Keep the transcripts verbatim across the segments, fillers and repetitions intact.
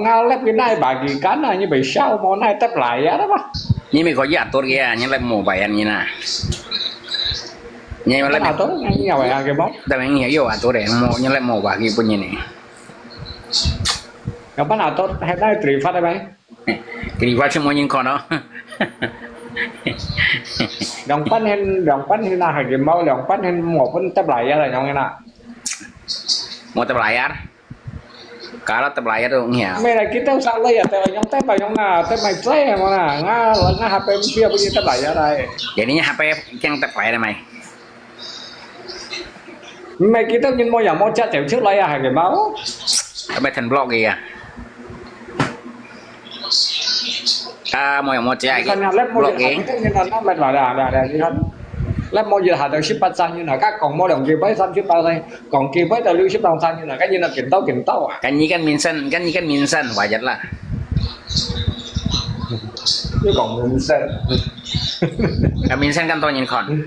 Ngalap cái này bagi kan à, như vậy sao mà này tép lại á đó mà. Ni mi ko ya tur ya, ni lep mo bayan ni na. Ni lep Kan atur, ni ya ya ke mo. Tapi ni yo atur de mo, ni lep mo bagi pun ni. Yang pan atur, hai nai tri phát đấy mày. Tri phát semua ni ko no. Yang pan hen, yang pan hen na hai ke mo, yang pan hen mo pun tép lại á là yang na. Mo tép lại á. Kalau tép lại á tu ngia. Mày là kita usah lo ya, tép yang tép yang na, tép mày tép mo na, nga nga H P bia pun tép lại á đây. Jadi ni H P yang tép lại đấy mày. Mày kita nhìn mo ya mo chat chéo trước lại ya hai ke mo. Apa ten blok ya. Ah, mo ya mo chat. Kan ya lep mo block ya, eh. Kita nhìn na mày là là là là gì hết. Lep mo ya hạt được ship bắt sang như na, các con mo đồng kia bái sam ship bắt sang, con kia bái được lưu ship đồng sang như na, cái như na kiểm tao kiểm tao à. Kan ni kan minsan, kan ni kan minsan, wajar lah. Như con minsan. Kan minsan kan tao nhìn kon.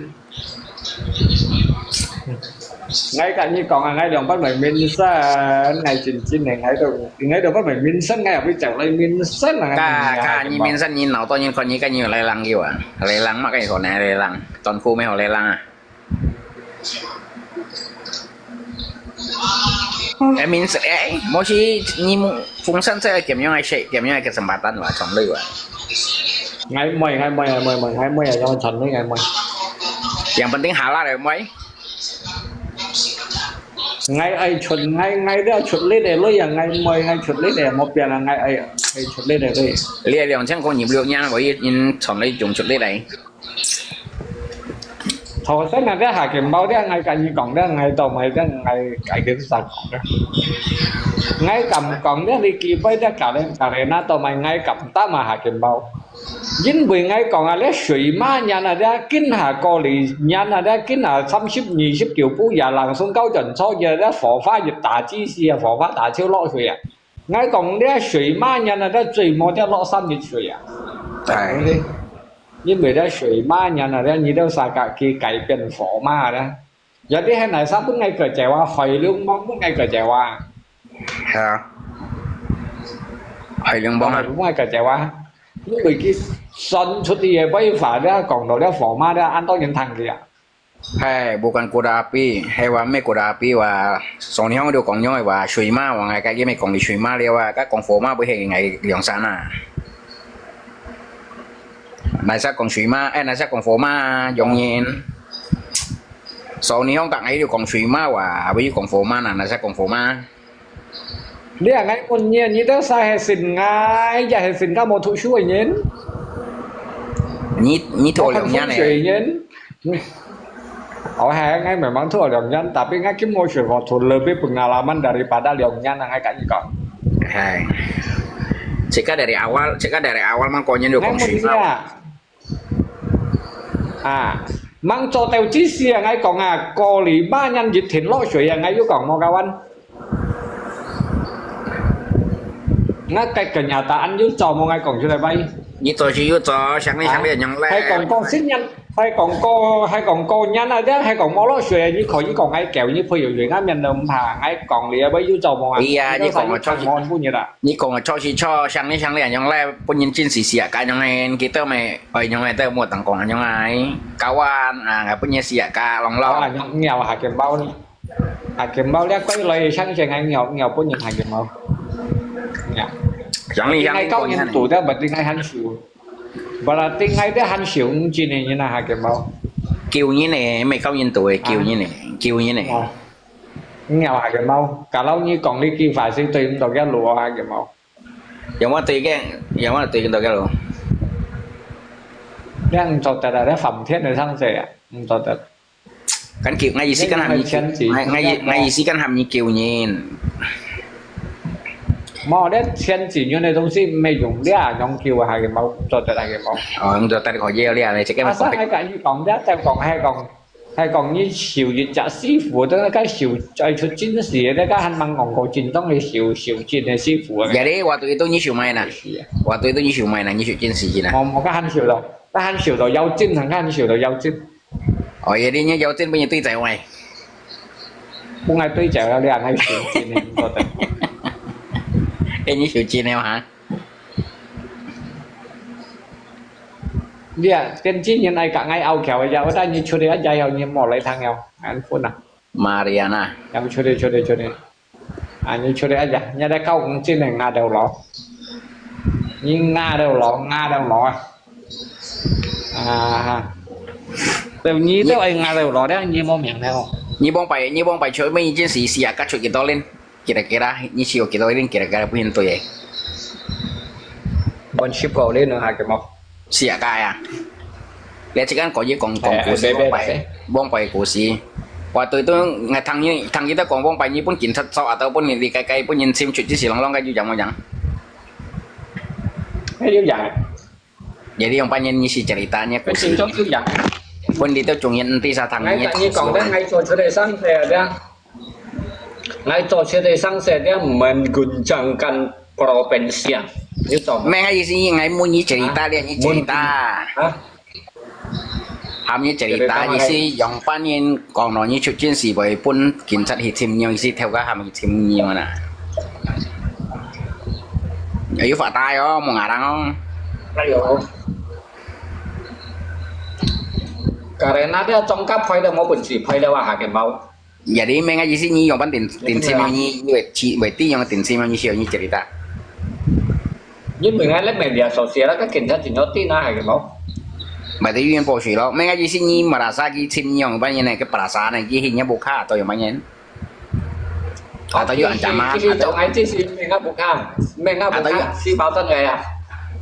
Ngay cả như con à, ngay đồng bắt mày minsan, ngay chín chín này, ngay đồng, ngay đồng bắt mày minsan, ngay ở bên chào lại minsan là ngay Ka, mình ka, ngại ni minsan ni nau to ni kon ni kan ni lai lang kiu à. Lai lang mà cái hồ này lai lang. Toàn khu mấy hồ lai lang à. Eh, minsan, eh, mo si ni phung san sa kiam yong ai se, kiam yong ai kesempatan wa, chong lui wa. Ngay mày, ngay mày, ngay mày, mày, ngay mày, yang chọn đấy ngay mày. Yang penting halal ya, mày. Ngay ai chọn, ngay, ngay đó chọn lấy đấy, lui ya ngay mày, ngay chọn lấy đấy, một bên là ngay ai, ai chọn lấy đấy, lui. Lia 兩千空你不要 nhang, 我一，你从来用出来嘞。 Thổ sét là cái hạt kiểm báo đấy, ngay cả như con đấy, ngay tàu mày đấy, ngay cái kiểm soát con đấy. Ngay cầm con đấy, đi kỳ bơi đấy, cả đấy, cả đấy, na tàu mày ngay cầm ta mà hạt kiểm báo. Chính vì ngay còn là lấy suy mà nhà là đấy, kinh hà cô lì nhà là đấy, kinh hà xâm xếp nhị xếp kiểu phú giả làng xuống cao chuẩn số giờ đấy, phổ phá dịch tả chi xìa, phổ phá tả chiếu lọ suy à. Ngay còn đấy, suy mà nhà là đấy, tùy mô theo lọ xâm dịch suy à. Ai. Đấy. Như vậy đó, suy mà nhà là đấy, như đâu xa cả kỳ cải biện phổ mà đấy. Giờ đi hay này sao bún ngay cờ chèo à, hỏi lương mong bún ngay cờ chèo à. Hả? Hỏi lương mong Hỏi à? Bún ngay cờ chèo à. Như vậy cái son chút đi vậy, phải đó, còn đâu đó phổ mà đó, ăn tao những thằng kìa. Hai, bukan kuda api, hai wa mê kuda api wa, song ni hong điều con nhoi wa, suy mà, wa ngai cái gì mê con đi suy mà liao wa, các con phổ mà bữa hè ngày liang sana. Nai sa con suy mà, eh, nai sa con phổ mà, dòng nhìn. Sau ni hông tặng ấy được con suy mà wa, với con phổ mà nè, nai sa con phổ mà. Lia ngai mun nyen, ni tao sa he sin ngai, ya he sin ka mo thu shu nyen. Ni, ni thua liang nyan ne. Nyen. Ôi, hai ngai memang thua liang nyan, tapi ngai kim mo shu ko thu lebih pengalaman daripada liang nyan ngai ka ni ko. Hai. Cika dari awal, cika dari awal mang ko nyen được con suy mà. À, mang cho tèo chi xì à, ngai kong à, có lý ba nhân dịch thìn lọ suy à, ngai yu kong mo kawan. Ngai cái cái nhà ta ăn yu cho mo ngai kong chu lai bai. Ni to si yu cho, sang ni sang lian yang lai. Hay kong kong xin nhân, hay kong kong, hay kong kong nhân à, hay kong mo lọ suy à, ni khỏi ni kong ngai kéo, ni phải yu yu ngai miền đông hà, ngai kong lý à, bai yu cho mo à. Iya, ni kong cho si. Mo bu ni da. Ni kong cho si cho, sang ni sang lian yang lai, pun yin chin si si à, cái yang ngai, kita mai Ôi, nhung ai tơ mua tang kong nhung ai. Kawan, à, ngai pun ye sia ka long long. À, nhung nghèo hạt kiểm báo. Hạt kiểm báo liak koi loi sang che ngai nghèo nghèo pun yin hạt kiểm báo. Nghèo. Yang ni yang ngai kau yin tu dah berarti ngai han siu. Berarti ngai dah han siu ng chin ni na hạt kiểm báo. Kiu ni ne, mai kau yin tu e, kiu ni ne, kiu ni ne. Nghèo hạt kiểm báo. Kalau ni kong li ki phải si tui mto kia lùa hạt kiểm báo. Yang wa tui ke, yang wa tui ke tau ke lo. Yang cho ta da da phạm thiên de sang se à. Cho ta. Kan kiu ngai isi kan ham ni kiu. Ngai ngai isi kan ham ni kiu nyin. Mo de thiên chỉ như này東西沒用的啊，用久啊，還有毛，做得還有毛。哦，用做得可以了，你這個。啊，上海感覺講的，再講還講 Hay còn như siu dịch chả sĩ phủ đó, cái siu ai chụp chính sĩ đó, cái han mang còn có chính tông thì siu siu chính hay sĩ phủ. Jadi waktu itu nyi siu mai na. Waktu itu nyi siu mai na, nyi siu chính sĩ na. Mau mau cái han siu đó, cái han siu đó giao chính, thằng cái han siu đó giao chính. Ôi, jadi nyi giao chính bây giờ tuy tại ngoài. Không ai tuy chạy ra đi, ai siu chính này có thể. 哎，你手机呢哈？你啊，跟今年来讲，爱拗桥一下，我带你出去，哎呀，你莫来谈了，俺分了。Mariana，要出去，出去，出去。啊，你出去，哎呀，你来搞公斤的，俺都老，你俺都老，俺都老啊。啊哈，对，你都爱俺都老了，你莫明了。你往摆，你往摆出，每一件事，事啊，该出几多人？Kira-kira，你需要幾多人？Kira-kira不应对。One ship kau lin ha kemo. Siya kaya. 你即間可以講講故事，往擺往擺故事。我對對，𠊎聽你聽你在講往擺，你分警察捉，atau分你你該該分人尋出，只是朗朗个有樣無樣？有樣。 Jadi yang panjang ngisi ceritanya 故事。Pun dito cungin enti sa tang ngisi. Ngai tanya kong dan ngai cho chere sang saya dia. Ngai cho chere sang saya dia mengguncangkan provinsi. Ni to. Meng ai isi ngai mu ni cerita dia ni cerita. Hah? Ham ni cerita isi yang panjang 講到你出警時會分警察去尋你，意思頭家喊去尋你嘛啦。有發大哦，無牙人哦。哎喲，karena dia congkak pai dia mau benci pai dia wah hakim mau. Jadi 明个意思，你用般定定性你你會知會知用定性你需要你cerita。 因為𠊎咧media sosial个警察真有知啊，係無？Berarti 語言保水咯，明个意思你 merasa 佢尋用般呢个 perasaan 呢，佢係你無卡到用般呢？Atau 有 ancaman，佢佢佢做 atau ，I T 係明个無卡，明个無卡，係包真个啊。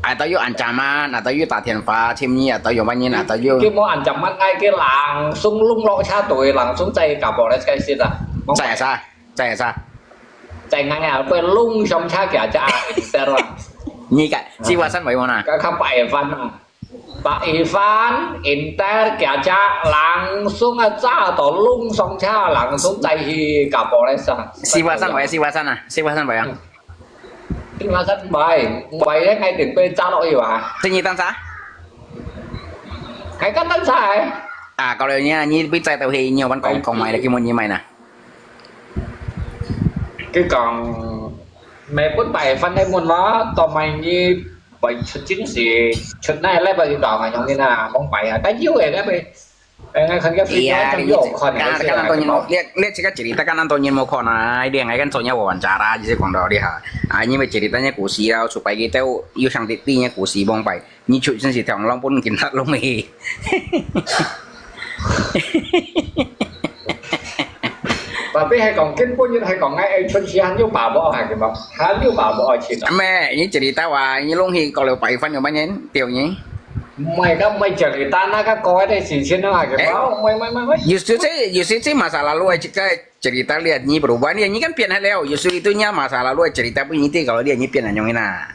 Atau 有 ancaman，atau 有打電話尋你，atau 用般呢，atau 有。佢無 ancaman，𠊎佢langsung lung落車隊，langsung 載去Kapolres該時啊。載啥？ 在啥？在俺啊，被弄上車给他家 intel 啊。你个，是发生为么呢？刚刚白饭啊，白饭 intel 给他家 langsung 啊，炸到弄上车，langsung 再去搞 polisi 啊。是发生为，是发生啊，是发生为啊。是发生为，为了爱定被炸落去哇。是你当啥？还敢当啥？啊，搞了你啊，你被炸到去，你有玩讲讲买了，给我你买呢？ 佢讲，每本白饭个门嘛，到买你白出进时，出那来吧，佢讲啊，用你那蒙白啊，但有个那边，哎，那看个 video，哎呀，真有看个，刚刚多年，你你这个这里，刚刚多年没看啊，一定还跟昨天我玩家啦，就是讲道理哈，啊，因为这里等下故事啊，出白个都有上帝第一故事蒙白。 你就算是螳螂分警察弄去。Tapi 係講根本就係講，哎，哎，出去還有把握，係嘛？還有把握去的。咩？你这里到啊，你弄去搞了白饭有半年，对呢？唔係，咁唔係这里，但那个國外的事情啊，係嘛？唔係，唔係，唔係，唔係。有時这，有时这masalah lu，这个 cerita lihat ni berubah ni, ni kan pian haleo. Justru itu nya masalah lu cerita pun ni kalau lihat ni pian anyong ina.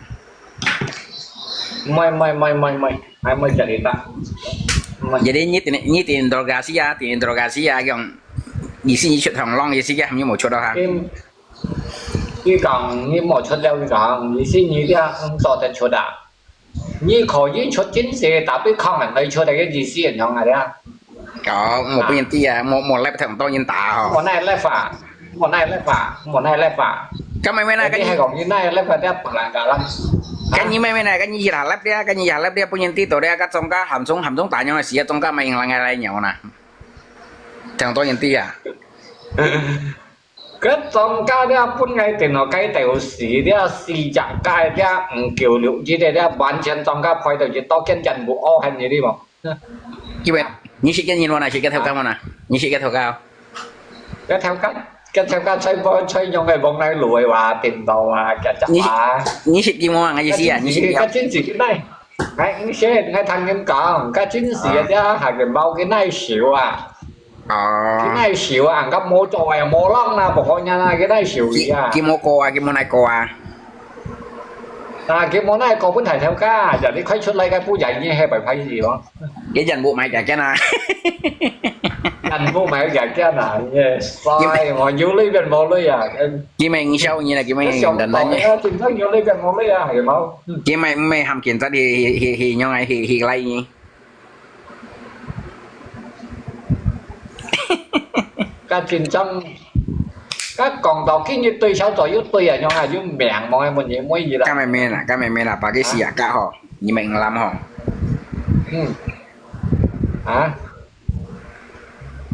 Mai, mai, mai, mai, mai. Ai mai cerita. Mai. Jadi ni tin ni tin interogasi ya, tin interogasi ya yang isi ni 出螳螂 isi ya 你冇出到哈。佢佢講你冇出了，佢講意思你這樣做得出啊？ 你可以出警示，tapi 可能你出个意思一樣啊，呀。哦，我不認得啊，我我 laptop 當然打吼。我那 laptop，我那 laptop，我那 laptop。咁妹妹呢？你還講你那 laptop 在本來搞了？跟你妹妹呢？跟你一下 laptop 啊，跟你一下 laptop 不認得到的，跟中间含中含中打样的时，中间没人来来鸟呢。讲到认得啊。 該庄家這本來電腦該條時，這四隻該這五九六一个這完全庄家派到一到見見無哦，還有你無？因為你識个人無呢？識个頭家無呢？你識个頭家哦？該頭家，該頭家吹波吹用个往來路个話，電腦啊，夾雜啊。你識佢無啊？我意思啊，你識佢啊？該真是該，哎，你識，我聽人講，該真是个，這還係冇个耐手啊。 哦。佢哪會愁啊？佢無做啊，無人啊，無可能啊，佢哪會愁佢啊？佢佢無過啊，佢無哪過啊？啊，佢無哪過分大頭家，就你開出來个不然你係白牌子咯。佢人無買隻間啊。人無買隻間啊，耶，所以我有鐳變無鐳啊。佢咪笑你啦，佢咪等等你。啊，競爭有鐳變無鐳啊，係無？佢咪咪喊警察去去去去用啊去去拉你。 該競爭，該講到今日對小組又對啊，樣啊，又名望个問題，問題啦。該慢慢啦，該慢慢啦，把个時間搞好，你們諗好。嗯。啊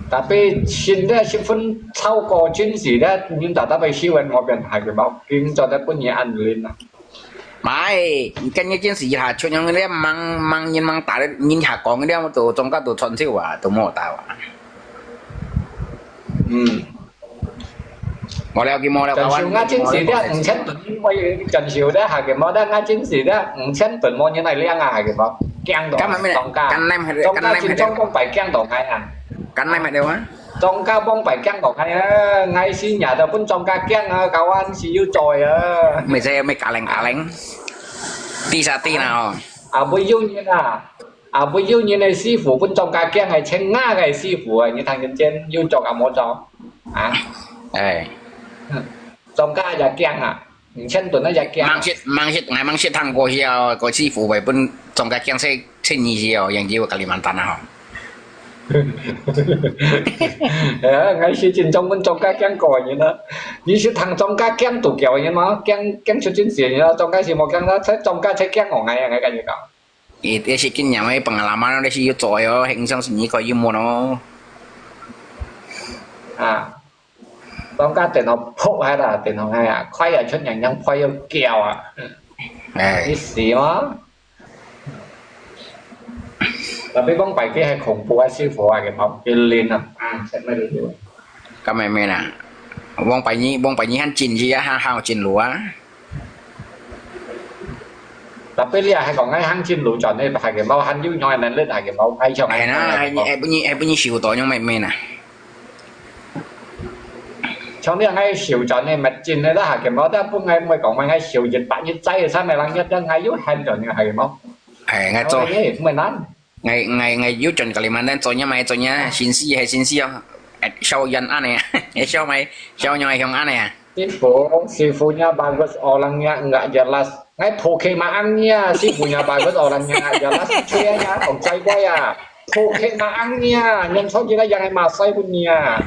？Tapi現在十分超過真實的，你打到被新聞嗰邊還有冇？今早在本年安lin啊。Mai，今日真實下，全用个，人人打，人下講个，都中間都傳笑啊，都無打啊。嗯。無了，佢無了，但是我真實的五千噸，因為全球的下个無得，我真實的五千噸無人來領啊，下个無，驚到。該慢慢啦，中間，該慢慢啦，中間真正講白驚到𠊎啊。該慢慢啦啊。 莊家幫敗驚到𠊎啊，𠊎死也都分莊家驚啊，kawan死又在啊。Mày sẽ mày cá leng cá leng. Tí sa tí nào. À, với yêu nhìn à. À, với yêu nhìn này sư傅分莊家驚，係請𠊎个師傅啊，你聽認真，有做啊無做？啊？哎。莊家也驚啊。 五千噸啊，隻驚。Mang sit, mang sit, ngai mang sit thang ko hiau, ko sifu bai pun congkak kiang se, se nyi hiau, yang jiwa Kalimantan ah. Ya, ngai si cin cong pun congkak kiang ko nyi na. Nyi si thang congkak kiang tu kiau nyi ma, kiang, kiang chu cin si nyi na, congkak si mo kiang na, se congkak se kiang ko ngai, ngai kan nyi ka. It, it si kin nyam ai pengalaman, it si yu zoi oh, heng sang si nyi ko yu mo no. Ah. 當家電腦仆喺度，電腦係啊，開啊出人樣，開又叫啊，哎，你死嗎？Tapi講白佢係恐怖啊，師傅啊，佢冇佢練啊，啊，食咩都做。Ka mẹ mẹ nè, vòng bảy nhị, vòng bảy nhị hăng chín gì á, hăng hao chín lúa. Tapi lia hai kong hai hang chin lu chọn hai hai cái máu hang yu nhoi nan lết hai cái máu hai chọn hai na, hai hai bunyi hai bunyi siu to nyong mai mai na. Chọn lia hai siu chọn hai mat chin hai ta hai cái máu ta pun hai mai kong mai hai siu yết bát yết cháy sa mai lang yết ta hai yu han chọn hai cái máu. Hai ngai cho. Hai mai nan. Ngai ngai ngai yu chọn Kalimantan cho nya mai cho nya, sin si hai sin si oh. Sau yan an ne. Sau mai sau nyoi hiong an ne. Sifu, sifunya bagus, orangnya enggak jelas. Ngai phu khe maangnya, sifunya bagus, orangnya enggak jelas. Chuyanya, kong sai guai ya. Phu khe maangnya, nyan chon jila yang ai masai punya.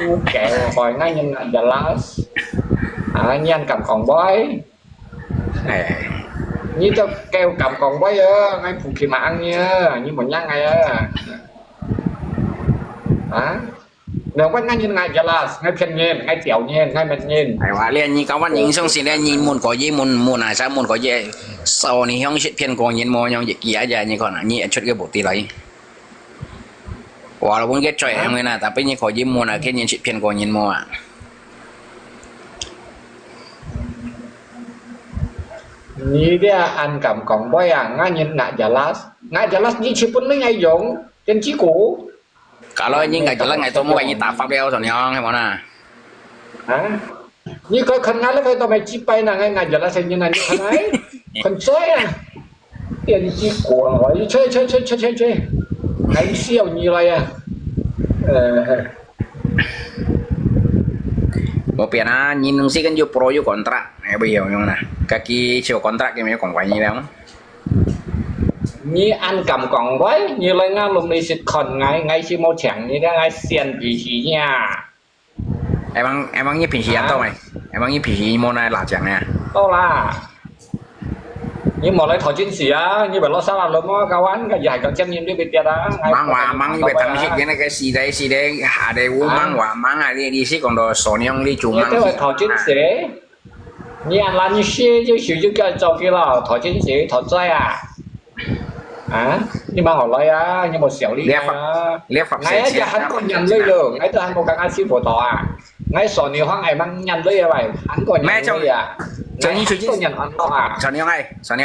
Oke, koi ngai nyan enggak jelas. Ah, nyan kam kong boy. Eh. Ni to kêu kam kong boy ya, ngai phu khe maangnya, ni mo nyang ngai ya. Ah? Nèo wet ngai nyin ngai jelas, ngai phiên nyin, ngai tiao nyin, ngai met nyin. Ai wa, lia nyi kawan nyi song si lia nyi mun ko yi mun mun ai sa mun ko yi. Sao ni hiong sit phiên ko nyin mo nyong yi kia ja nyi ko na nyi chut ke bu ti lai. Wa lo bun ke choi em na, tapi nyi ko yi mun a ke nyin sit phiên ko nyin mo a. Ni dia an kam kong boy a, ngai nyin ngai jelas. Ngai jelas nyi chipun ni ngai yong, ken chi ko. Kalau nyi ngai jelas ngai to mo ngai nyi ta fap liao so nyong he mo na. Hah? Nyi koi khon ngai le koi to mai chi pai na ngai ngai jelas nyi na nyi khon ai. Khon choi a. Tian chi ko lo, choi choi choi choi choi choi. Ngai siau nyi lai a. Eh. Mo pian a, nyi nung si kan yu pro yu kontra. Eh, bây giờ nyong na. Kaki chiu kontra ke me kong kwai nyi liao. Nyi an kam kong wai, nyi lai nga lum ni sit khon ngai, ngai si mo chang nyi ngai sian bi si nya. Emang emang nyi pin si an to mai. Emang nyi pin si mo nai la chang ya. To la. Nyi mo lai thao chin si a, nyi bai lo sa la lo mo kawan ka yai ka chen nyi bi bi tia da. Mang wa mang nyi bai tam si ke na ke si dai si dai ha dai wu mang wa mang a li li si kong do so nyong li chu mang si. Thao chin si. 你啊，那你写就写就叫照片了，头前写头在啊。啊，你蛮好来啊，你没小厉害啊。你发，你发，哎呀，这韩国人来了，哎，这韩国刚刚去佛头啊，哎，少女方哎，蛮人来啊，喂，韩国人来啊，没有，就你最近，韩国人很多啊。少女哎，少女，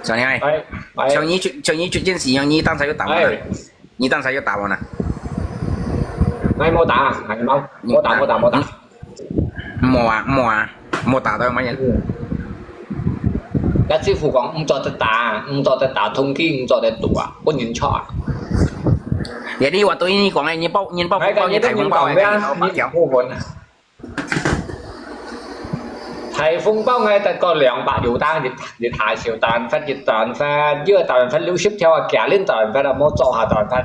少女哎，哎，哎，像你最，像你最近是用你当初有打吗？哎。 你当初有打我呢？哎，没打，哎，没，没打，没打，没打。没啊，没啊，没打到么人。嗯。那政府讲，唔做得打，唔做得打通气，唔做得赌啊，不能错啊。也你话对你讲的，你报，你报，哎，报你台风报的，你报八条。你不分啊。 台风包𠊎得个兩百六單，一，一下少單發，一單發，一單發六十條啊，幾輪單發啊，無做下單發。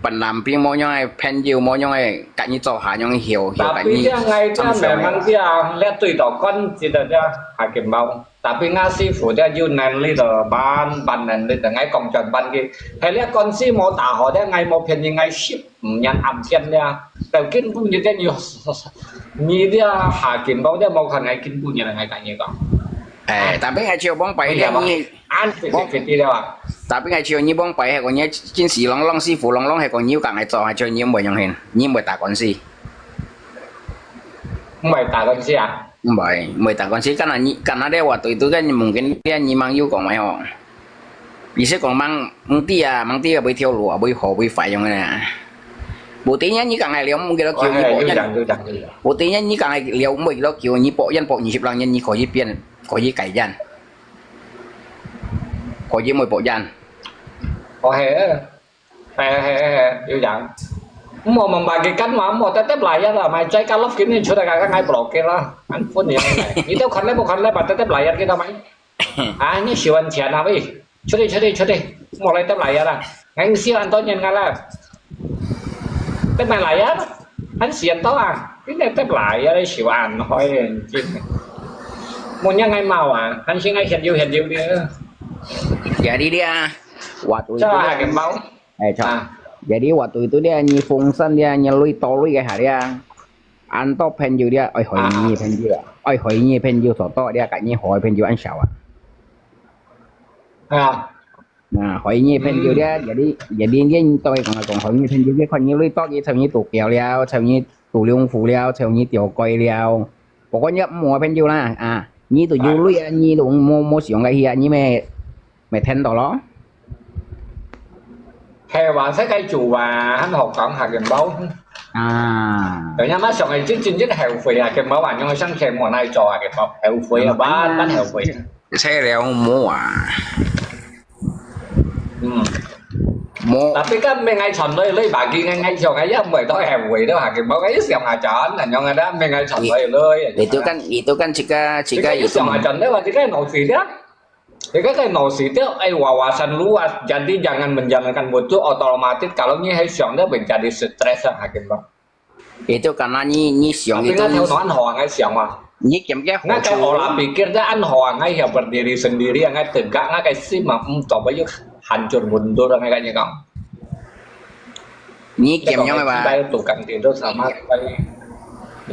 分男朋友無樣个朋友，無樣个，甲你做下樣个曉曉，甲你。Tapi dia ngai dia memang dia lihat對到關節的dia，下个毛。Tapi ngai師傅dia有能力的，ban ban能力的，ngai講真ban佢，係lihat關節無打好，dia ngai無便宜，ngai ship，毋然暗天dia，到根本就dia有，你dia下个毛，dia無看ngai根本就ngai甲你講。哎，tapi ngai就往擺，你。An，對對對對了啊。Tapi ngai就你往擺，係講你真是朗朗師傅朗朗，係講你有講愛做，還就你毋會用hin，你毋會打官司。毋會打官司啊？毋會，毋會打官司。Kan你，kan ada waktu itu kan mungkin dia memang有講个吼。意思講，mang，mang知啊，mang知啊，會條路啊，會好，會壞樣个啦。Buktinya你講个了，毋幾多久，你保證。有講有講有講。Buktinya你講个了，毋幾多久，你保證保二十零年，你可以變，可以改變。 可以毋會保證。哦，係啊，係啊，係啊，係啊，有影。毋好問白佢幹嘛，毋好tetep layar啦，買最高級嘅出來，剛剛愛block啦，安分樣。你都看了無看了吧，tetep layar kita mai。啊，你喜歡錢啊喂，出去出去出去，毋好來tetep layar啦，硬笑恁多年个啦。 Tep mai layar，很顯到啊，你那tep layar你手按開眼睛，莫让爱冒啊，很心爱显溜显溜的。Jadi dia waktu itu 這還个貓 eh，著。啊。Jadi waktu itu dia你風扇dia你鐳多鐳个下dia，恁多朋友dia，愛害你个朋友啊，愛害你个朋友所多，dia甲你好个朋友恁少啊。啊。 Nah，害你朋友咧，jadi，jadi你對佢講，害你朋友，佢看你鐳多，佢尋你度橋了，尋你度龍虎了，尋你吊蓋了。不過你毋好朋友啦，啊，你都有鐳啊，你都無，無想个去啊，你咪，咪聽到咯。係話，世界做啊，很好講下个貓。啊。人家嘛想个，真真正後悔啊，个貓啊，用生氣無奈做啊，个貓後悔啊，萬萬後悔。 切了無啊？嗯。無。Tapi kan mengai chon lui lui bagi ngai ngai chong ai ya mui to he wei to ha ke mau ngai siam ha chan nan yong ada mengai chon lui lui. Itu kan, itu kan jika, jika itu siam ha chan lui wa jika no si dia. Jika kai no si dia ai wawasan luas. Jadi jangan menjalankan mutu otomatis kalau ni hai siam dia menjadi stres ha ke mau. Itu karena你，你想。Tapi itu，ngai theo no ăn hò ngai siang wa. 你感覺好處。Ngai kai olah pikir dah ăn hò ngai ya berdiri sendiri ngai tegak ngai kai si ma em to ba yuk hancur mundur ngai kai nyekang. 你感覺吧。Kita tukang tidur sama sekali.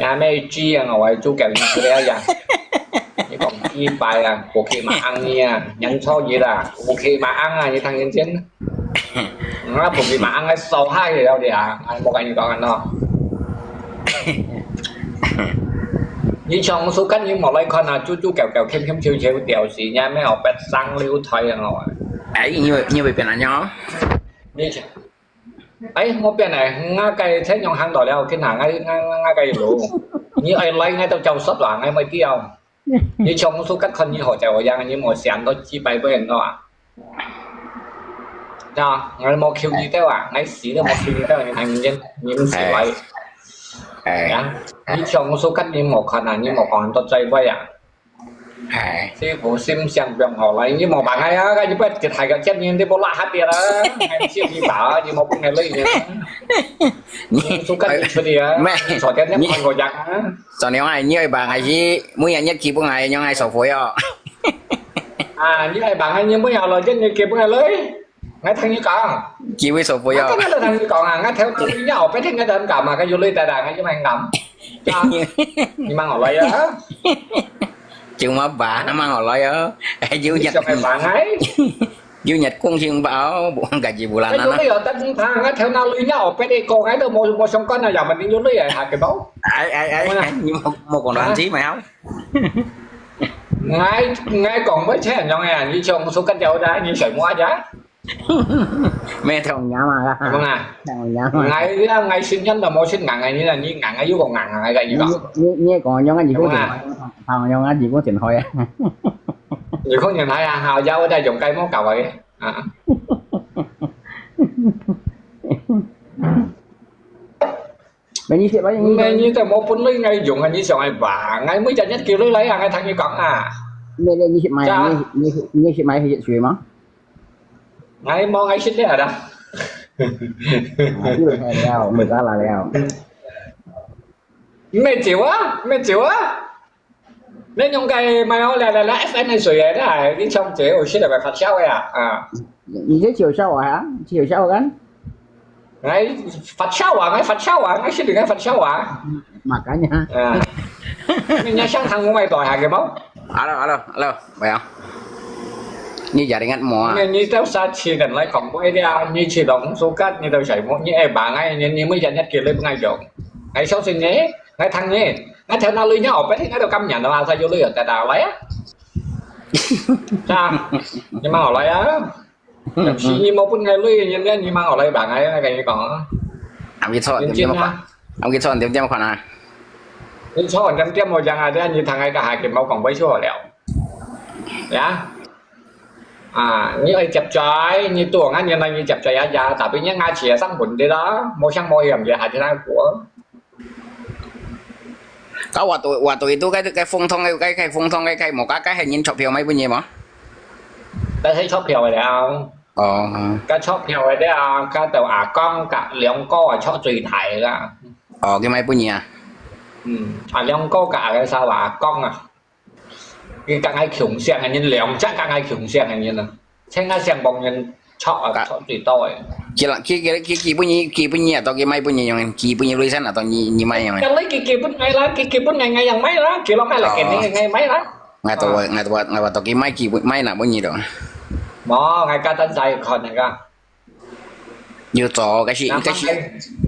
Ya mei chi yang awai chu kau ni ya. 你講一百啊，過去嘛硬你啊，人錯一啦，過去嘛硬啊，你聽認真。我過去嘛硬个手下了的啊，我無跟你講啊喏。你從蘇根你莫來看啊，豬豬狗狗，牽牽手手，吊死人咩？哦，別生溜胎啊我。哎，你會，你會變恁樣哦？你，哎，我變了，我該才用行到了，跟下，我，我，我該路，你愛來，我都教室啦，我沒掉。 你從蘇格看你好在何樣，你莫想到幾百個人咯啊。啊，我無求你兜啊，我死都無求你兜，你聽唔見，你毋死位。哎。啊，你從蘇格你莫看啊，你莫講到最尾啊。哎。師傅心想放好了，你莫辦法啊，你不要接下個接你，你不拉下跌啦，還接你打，你莫碰个累呢。你蘇格你出去啊，咩？昨天你看過樣啊。 昨日𠊎，你愛辦還係每日日基本𠊎，你愛收費哦？啊，你愛辦還係每日來日日基本𠊎來？𠊎同你講。幾位收費哦？𠊎今日就同你講啊，𠊎頭到尾後背天𠊎就咁講嘛，𠊎有鐳得啦，𠊎有乜講？啊，你問我來啊？就嘛辦，問我來哦。有日，你想愛辦𠊎？ 有日光先包，bukan gaji bulanan啊。Cái du lịch ở Tân Phú Thang á, theo nó lui nhau, bên đây cô gái đâu mua, mua xong con nào giờ mình đi du lịch ở Hà Kiệt Báu. Ai, ai, ai, ai, 你莫，莫講亂子，mày không? Ngai, ngai còn với thế anh Nhung à, như chồng số cắt dầu đã, như sợi mua giá. Mẹ theo nhà mà. Đúng không à? Theo nhà mà. Ngai, ngai sinh nhân là mua sinh ngắn, ngai như là như ngắn, ngai yêu còn ngắn, ngai cái gì đó. Như, như, như còn Nhung á, gì cũng không, không Nhung á, gì cũng không hỏi. Gì không nhìn thấy à, hào giao ở đây dùng cây mốt cầu vậy. À. Mày như thế bao nhiêu? Mày như thế một phút lấy ngay dùng anh như sao ai bà, ngay mới chả nhất kiểu lấy lấy à, ngay thằng như con à. Mày như thế mày, như, như, như thế mày thì chuyện mà. Ngay mò ngay xích đấy à đó. 啊，基本上了，没啥啦了。毋係酒啊，毋係酒啊。你用个買好了了了，F N个水个啦，你像酒有食个發燒个啊，啊。你这酒笑话啊？酒笑话干？哎，發燒啊，哎，發燒啊，哎，是你个發燒啊。Makanya. 啊，你人家香港我买多下个冇？ Alo, alo, alo, Bayang. Ni jadi ingat mua. Ni, ni tau sa chi kan lai kong koi dia, ni chi dong sukat, ni tau sai mo, ni eh ba ngai, ni, ni mo yan yat kilo ngai jong. Ngai sau sin ni, ngai thang ni, ngai thang na lui ni, oh, pet ngai tau kam nyan, wa sa yu lui, ta ta lai ah. Sa, ni mang lai ah. Tapi ni mo pun ngai lui, ni, ni, ni mang lai ba ngai, ngai kai ni kong. Am ki chọn, tiêm tiêm khoản. Am ki chọn, tiêm tiêm khoản à. Ni chọn, tiêm tiêm mo yang ada, ni thang ngai ka ha, ki mo kong bai chua liao. Ya. À, 你愛接載，你多，俺原來你接載啊呀，tapi你牙齒上問題啦，無想無嫌个，還去那過。該我對，我對都該，該風筒，該，該風筒，該，該無，該，該係人钞票買分你無？該係钞票个了。哦。該钞票个了，該就阿公，該兩個啊，出最大个啦。哦，佢買分你啊？嗯，啊，兩個，該阿個啥話，阿公啊。 佢甲𠊎共姓个人，兩隻甲𠊎共姓个人啊，請𠊎姓幫人吵啊，吵最多个。佢啦，佢，佢，佢，佢分你，佢分你啊，到佢買分你用，佢分你雷神啊，到你，你買用个。Kalau佢，佢分𠊎啦，佢，佢分𠊎，𠊎yang買啦，佢落買啦，肯定𠊎買啦。𠊎都，𠊎都，𠊎都佢買，佢分，買拿分你咯。無，𠊎家等在看那个。 有做，該是，該是，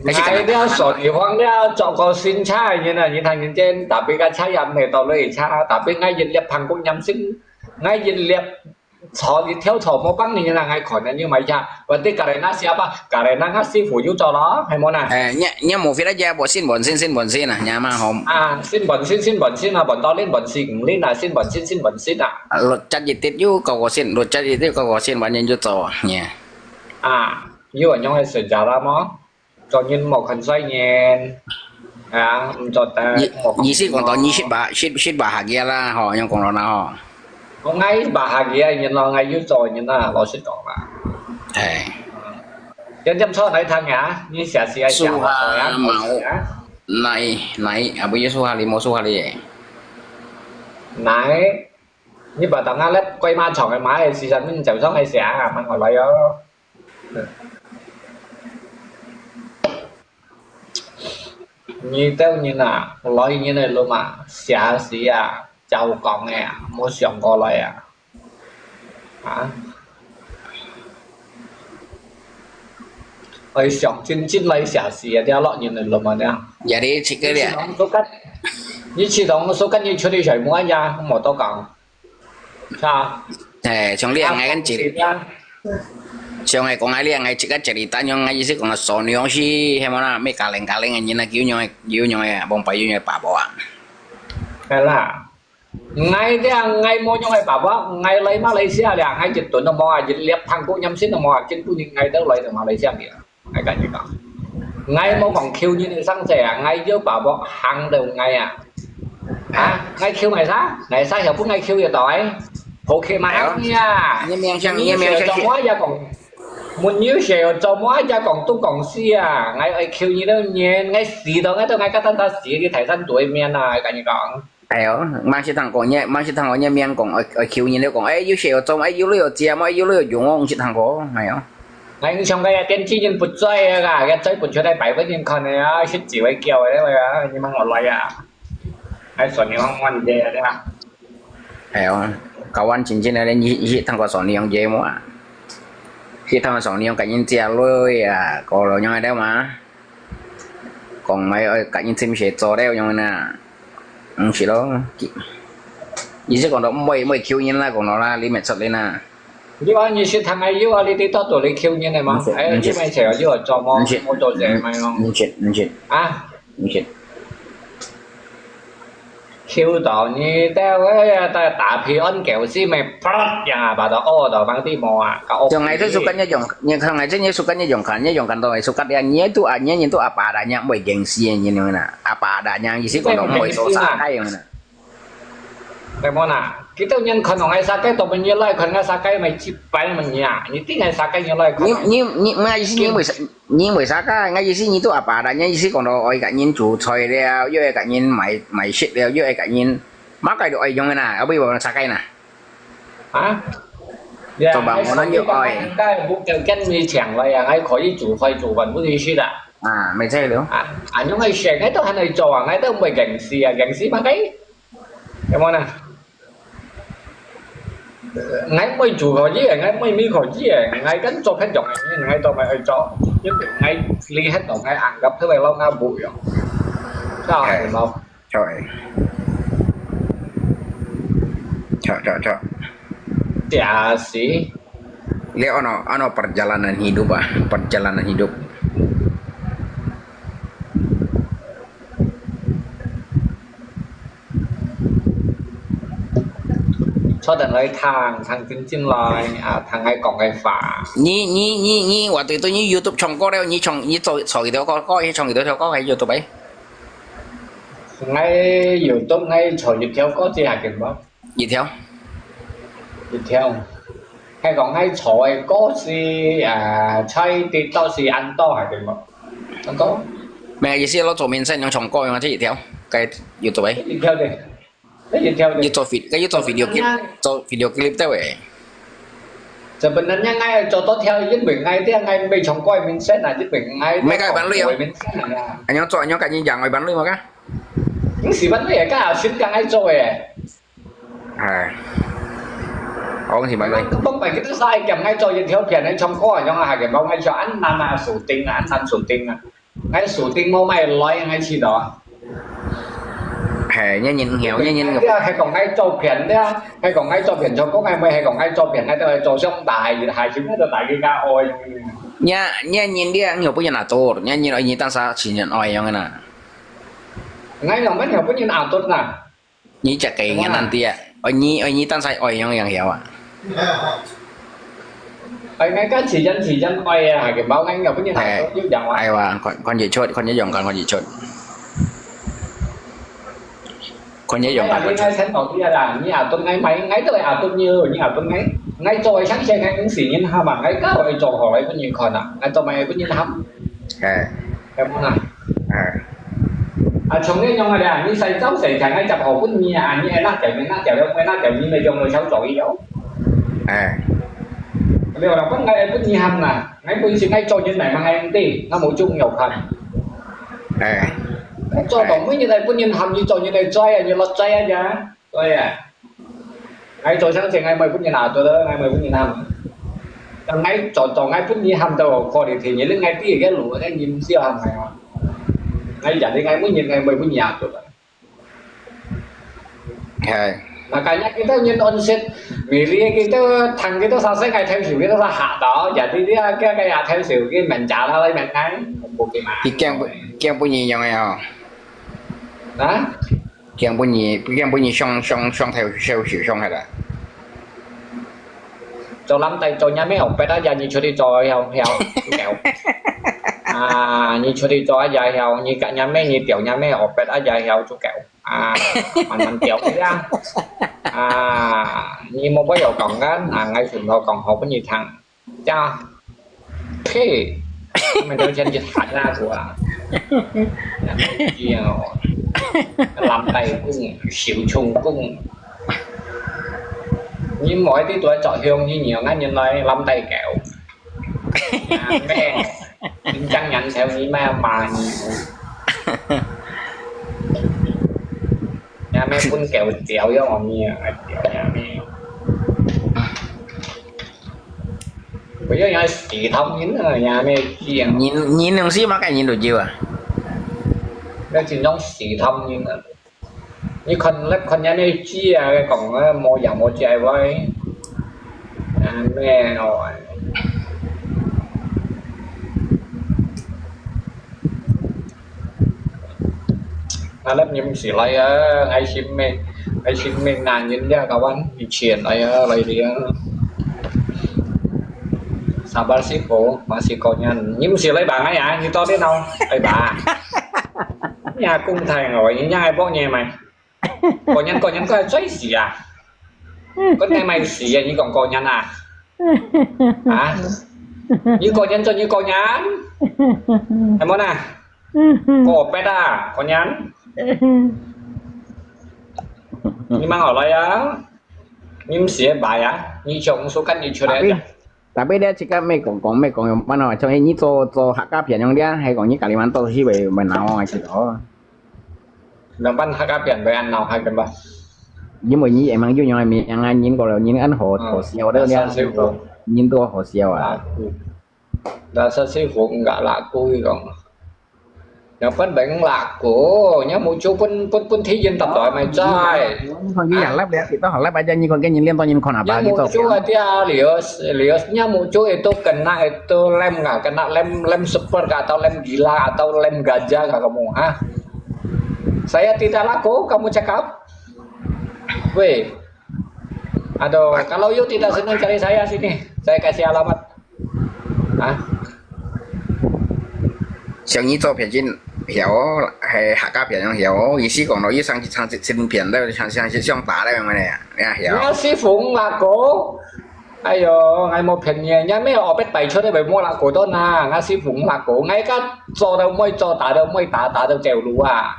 該是，𠊎了，所以講了，做過新車个人啊，人行人間，tapi个車也毋係到你車，tapi𠊎一粒蘋果任性，𠊎一粒坐一條坐無幫你啦，𠊎可能要買車，或者隔離那下吧，隔離那个師傅有做咯，係無呢？誒，你，你無非得只本身，本身，先本身啊，你嘛好。啊，先本身，先本身啊，本到恁本身，五輪啊，先本身，先本身啊。啊，六七一啲有個個先，六七一啲個個先，反正就做啊，你。啊。 有恁樣个選擇啦麼？做人無看衰人，啊，毋做得，意，無講意思講到你識把，識，識把下个啦，吼，樣講落啦，吼。我𠊎把下个人咯，𠊎有做人啦，老實講啦。係。點點錯來聽呀，你寫詩愛寫乜呀？樹下冇，哪，哪，啊，毋係樹下哩，無樹下哩。哪，你把當下咧龜媽床个買个時辰，你就想愛寫啊，問我來哦。 你兜人啊，來人个路嘛，寫詩啊，照講个啊，無想過來啊。啊？愛想真真來寫詩啊，這落人个路嘛，這。Jadi，這個咧。你自動suka，你自動suka，你出去睡摸呀，無多講。 係。誒，像你恁樣个一，像係講啊，你恁樣一個一日單樣，𠊎意思講啊，所以講係，係無啦，咩家庭家庭个人啊，有樣个，有樣个，往擺有樣个爸爸啊。係啦，𠊎這𠊎無樣个爸爸，𠊎來馬來西亞了，𠊎一頓都無啊，一粒糖果飲先都無啊，今晡日𠊎兜來到馬來西亞了。 𠊎甲你講，𠊎無講求人个生死啊，𠊎有把握行到𠊎啊。啊，𠊎求𠊎啥？𠊎啥曉分𠊎求一到哎？Pokemon呀！你命相，你命相。做麼也講，沒有學做麼也講都講死啊！𠊎愛求你兜人，𠊎死到𠊎都𠊎家單單死，你泰山對面啊！𠊎甲你講。 哎喲，毋識聽過，你，毋識聽過，你面講，愛，愛求人了講，哎，有食有做，哎，有鐳有食，哎，有鐳有用哦，毋識聽過，哎喲。𠊎印象个呀，電視人不在啊，个，个再不出來擺分人看个啊，食酒个叫个啊，你問我來啊。哎，算你講問題啊，對吧？哎喲，教阮真正个，你，你識聽過算你用節目啊？識聽過算你用甲人食鐳啊，過了用个了嘛？ 講買愛甲人尋事做了樣呢，毋係咯，意思講到毋會，毋會求人啦，講到啦，你咪出嚟啦。你話你識聽个有啊，你知道到底求人个嘛？毋識，哎，毋識，你咪就有做麼？毋識，無做事咪咯。毋識，毋識，啊？毋識。 求到你兜个打，打屁安狗屎咩，啪，樣啊，把到屙到放地毛啊，搞屙屁。像𠊎這suka你用，你看𠊎這你suka你用看，你用看到𠊎suka啊，你都啊，你人都阿爸啦，你毋會驚死个，你用啦，阿爸啦，你意思講到毋會做啥个用啦。對無啦？你兜人看到𠊎sakai，都問你來看𠊎sakai，買幾擺問你啊？你知𠊎sakai，你來看。你你你，𠊎意思你為啥？你為啥个？𠊎意思你都阿爸啦，你意思講到愛个人煮菜了，又愛个人買買食了，又愛个人，麼个都愛用个啦，後尾話sakai啦。啊？做白我那就愛。Bukan bukan你搶來啊，還可以煮菜煮飯，不是啦。啊，沒錯了。啊，啊，你愛選，𠊎都還愛做啊，𠊎都毋會硬死啊，硬死麼个？有無呢？ 𠊎毋會煮可以，𠊎毋會mi可以，𠊎跟做該種个，𠊎做乜愛做，因為𠊎理解到𠊎anggap佢會老𠊎不用。Tahu係無？Tahu係。Tahu tahu tahu。Biasa。Lihat ano ano perjalanan hidup啊，perjalanan hidup。 坐等來聽，聽真真來啊，聽𠊎講个話。你你你你，我對對你YouTube唱歌了，你唱你做做幾條歌，歌你唱幾條歌喺YouTube欸？𠊎YouTube𠊎唱一條歌，知下見無？一條。一條。係講𠊎唱个歌係啊，在TikTok係恁多下見無？恁多？咩意思？你做明星樣唱歌樣，這一條，該YouTube欸？一條个。 該一條个。你做video，該你做video clip，做video clip得喂。Sebenarnya𠊎做多條，因為𠊎知𠊎毋係唱歌个明星啊，因為𠊎毋係个版類哦。明星啊。恁樣做，恁樣跟你講，愛版類麼个？毋係版類个，該後先跟𠊎做个。哎，我講係版類。當擺佢都係叫𠊎做一條片，𠊎唱歌啊，樣啊，下个，無𠊎唱恁難啊，shooting啊，恁難shooting啊。 𠊎shooting無買來，𠊎試到啊。係，日日曉，日日曉。係講𠊎做片了，係講𠊎做片，做講𠊎毋係講𠊎做片，𠊎都係做上大，下下先𠊎都大家愛。日日日日曉，不然哪做？日日愛你當啥情人愛樣个啦。𠊎樣乜曉分人阿tot啦。 你隻个人難啲啊！愛你愛你當晒愛樣樣曉啊！愛𠊎个自然自然愛啊，下个無𠊎又分人拿到又樣啊！哎哇，看看得出，看得樣，看看得出，看得樣，哎呀，看得出。你愛聽到啲啊啦！你阿tot𠊎買，𠊎都係阿tot你，你阿tot𠊎，𠊎做个相信𠊎毋係人喊啊，𠊎搞个做好个分人看啊，𠊎做乜分人喊？哎。有無啊？ 哎。啊，像你樣个咧，你使走勢，像𠊎接好分你啊，你愛拿掉，你拿掉了，𠊎拿掉，你咪用到小左右。哎。你話分𠊎愛分你喊啦，𠊎本身𠊎做人來嘛，𠊎毋知，𠊎無中藥看。哎。做到每日來分人喊，你做人來追啊，你落追啊，呀。 對啊，𠊎做相信𠊎毋會分人拿到，𠊎毋會分人喊。但𠊎做做𠊎分你喊到，過了天日，你𠊎知个路，𠊎人笑喊𠊎哦。𠊎人哋𠊎每日𠊎毋會分人拿到。係。Makanya kita人安息，每日kita聽kita saksi，𠊎聽受kita saksi嚇到，jadi dia cái cái聽受佢問責啦，你問𠊎，無佢嘛。佢驚不驚不人樣个哦？啊？ 驚分你，驚分你上上上頭受受傷害了。做藍帶做若咩學別啊呀，你出去做曉曉就夠。啊，你出去做啊呀曉，你个若咩你釣若咩學別啊呀曉就夠。啊，慢慢釣去啊。啊，你莫不要講啊，啊，𠊎順道講好分你聽。 呀，呸！佢等都真係閒啊，佢啊。藍帶公，小蟲公。你莫喺度作秀，你讓人來藍帶狗。啊，咩？緊張人頭，你乜罵你？也咩分狗屌，要我咩啊？屌呀咩？ 不要人家死他们啊，人家没有鸡啊。人，人能死吗？该人都有啊。那这种死他们啊，你看，那看人家没有鸡啊，讲啊，没养没鸡喂，啊，没有啊。 Ngalap nyi mesti lai ya, ngai sim me, ngai sim me ngan nyin dia kawan, ichin lai ya, lai dia. Sabar sih ko, masih ko nyan. Nyi mesti lai ba ngai ya, nyi to dia nau, lai ba. Nya kung thai ngau, nyi nya ai bok nyi mai. Ko nyan, ko nyan ko ai choi si ya. Kau nai mai si ya, ni kong kau nyan ah. Ha? Ni kau nyan cho ni kau nyan. Hai mo na? Kau pet ah, kau nyan. Ni mang au lai ya? Ni mesti bai ya? Ni chong su kan ni chua Tapi, ya? Tapi dia cakap mai kong kong, mai kong yang mana? Macam ni cho cho hak kapian yang dia, hai kong ni Kalimantan si bai menau aja lo. Nang pan hak kapian bai an nau hai kan ba? 因為你也蠻有用的名啊，人過了，人很好，好笑的，人都好笑啊。Dah sa si hong enggak laku kong. Yang penting laku, nya muncul pun pun pun thiyin tak tahu mai cai. Ni kong ni yang lap dia, kita hak lap aja ni kong ni lian tong ni kong apa gitu. Nya muncul aja lius lius, nya muncul itu kena itu lem nggak, kena lem lem super nggak atau lem gila atau lem gajah nggak kamu, ha? Saya tidak laku, kamu cakap. Weh, aduh, kalau you tidak senang cari saya sini, saya kasih alamat. Ha? 像你做片真曉，係客家片樣曉，意思講到你上去唱新片，都像像像打了樣个呀，你也曉。Nga si phung laku. Ayo, ngai mo phen ye, nya me opet pai chua de bai mo laku to na, nga si phung laku, ngai ka cho da moi cho, ta da moi ta, ta da chèo lu a.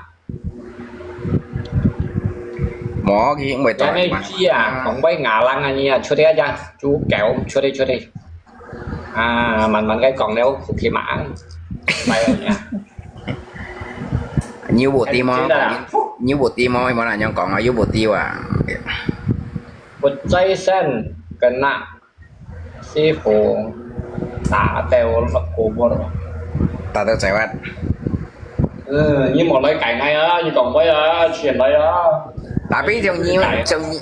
無，佢因為 Yang ni chi à, kong bai ngà lăng à ni à, chua de ya, chu kèo, chua de chua de. À, mặn mặn cái kong liao, khup khi mặn. Bai ya. 你有無知無？你有無知無？你無人樣講啊，有無知啊？Put cai sen kena si phung ta teo kubur. Ta teo cai wat. 嗯，你莫來改改啊，你講話啊，全來啊。Tapi 像你像你